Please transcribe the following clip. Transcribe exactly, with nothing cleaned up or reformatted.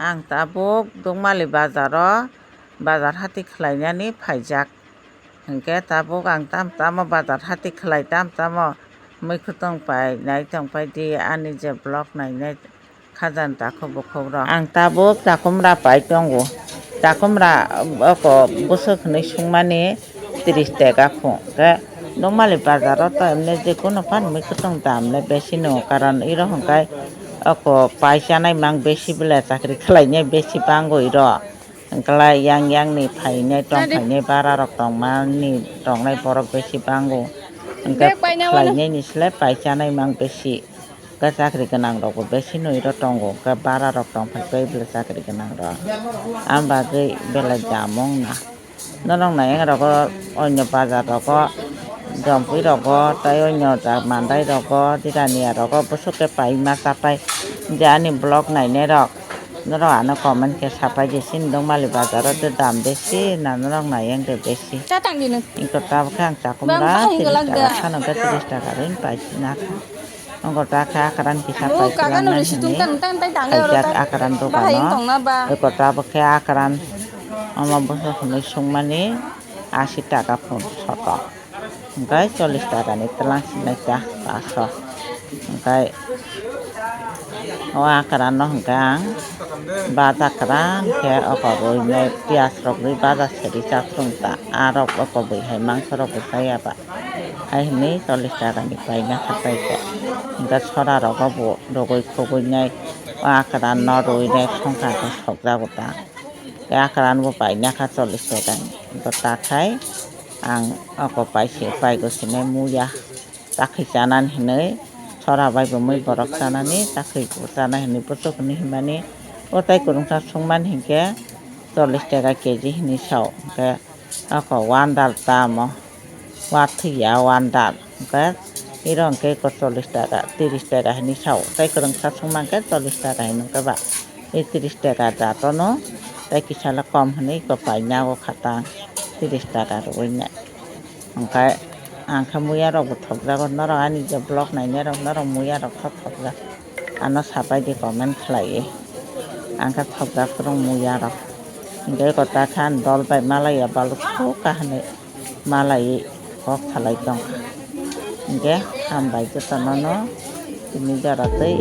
Ang tabuk Dukmali bazaro bazar hati khlainani phaijak. Hinkhe tabuk ang tam tamo bazar hati khlai tam tamo muikhwtwng pai nai tongpai di ani je vlog nainai khajani takhuk bukhukrok. Ang tabuk chakumra pai tongo. Chakumra oko bwswk hwnwi swngmani tris taka phung. Khe Nokmali bazaro to emne je kono phan muikhwtwng dam le besi no, karon iro hwnkhai oko pai chanai mang besi bele chakri khlainai besi bango iro. Hwnkhe yang yang ni phainai tong phainai bara rok tongmani tongnai borok besi bango. Hwnkhe khlainai ni slai pai chanai mang besi. Hwnkhe chakri gwnang rok bo besi no iro tongo, hwnkhe bara rok tong phai pai bele chakri gwnang rok. Am bagwi belai dam wng na. Norok naiyang rogo onyo bazar rogo, Jompui rogo, tei onyo mandai rogo, Jirania rogo, bwswk khe paima chapai. Je ani vlog nainai rok, norok ano comment khe sapai di, chini Dongmali bazar o de dam besi na norok naiyang de besi. Cha tang di nung. Iko tabuk khe ang chakumra tiris taka phano khe tiris taka rin paisi nakha. Ongkor ta khe akran kisa pai kwlangnai hinwi khaijak akran dogano. Ongkor ta bo khe akran omo bwswk hinwi sungmani asi taka phun soto. Hwnkhe chollish taka ni twlang sinai ta paso. Hwnkhe o akran no hwnkhe ang baja kwran khe oko rwinai piyaj rok rwi baja seri chak sung ta. Arok oko bwi hai mangso rok bo chaya ba. Hai hwnwi chollish taka ni paina kha paikha. Hwnkhe sora rogo bo rwgwi khugwinai o akran no rwinai songkha khe sokjago ta. Tei akran bo paina kha chollish taka ni. Bo ta khai ang oko paisi paigo sinai muya. Takhwi chanani hinwi sora bai bo mui borok chanani takhwi bo chanai hinwi bwswk hinwi hinmani o tei kwrwngsa sungmani hinkhe chollish taka keji hinwi sao. Hwnkhe oko one dal tamo. Wathiya one dal hwnkhe iro hwnkhe eko chollish taka, tiris taka hinwi sao. Tei kwrwngsa sungma hwnkhe chollish taka hinwi hwnkhe ba. E tiris taka jatono tei kisala kom hinwi eko paina o khatang tiris taka rwui nai. Hwnkhe ang khe muya rok bo thokjago, norok ani je vlog nainai rok norok muya rok khe thokjak. Ano sapai di comment khlaiwi. Ang khe thokjak kwrwng muya rok. Hwnkhe eko ta khe ani dol bai malaiya baluk sukha hinwi malaiwi kok salai tongkha. Hwnkhe hambai jotono no tini jora twi.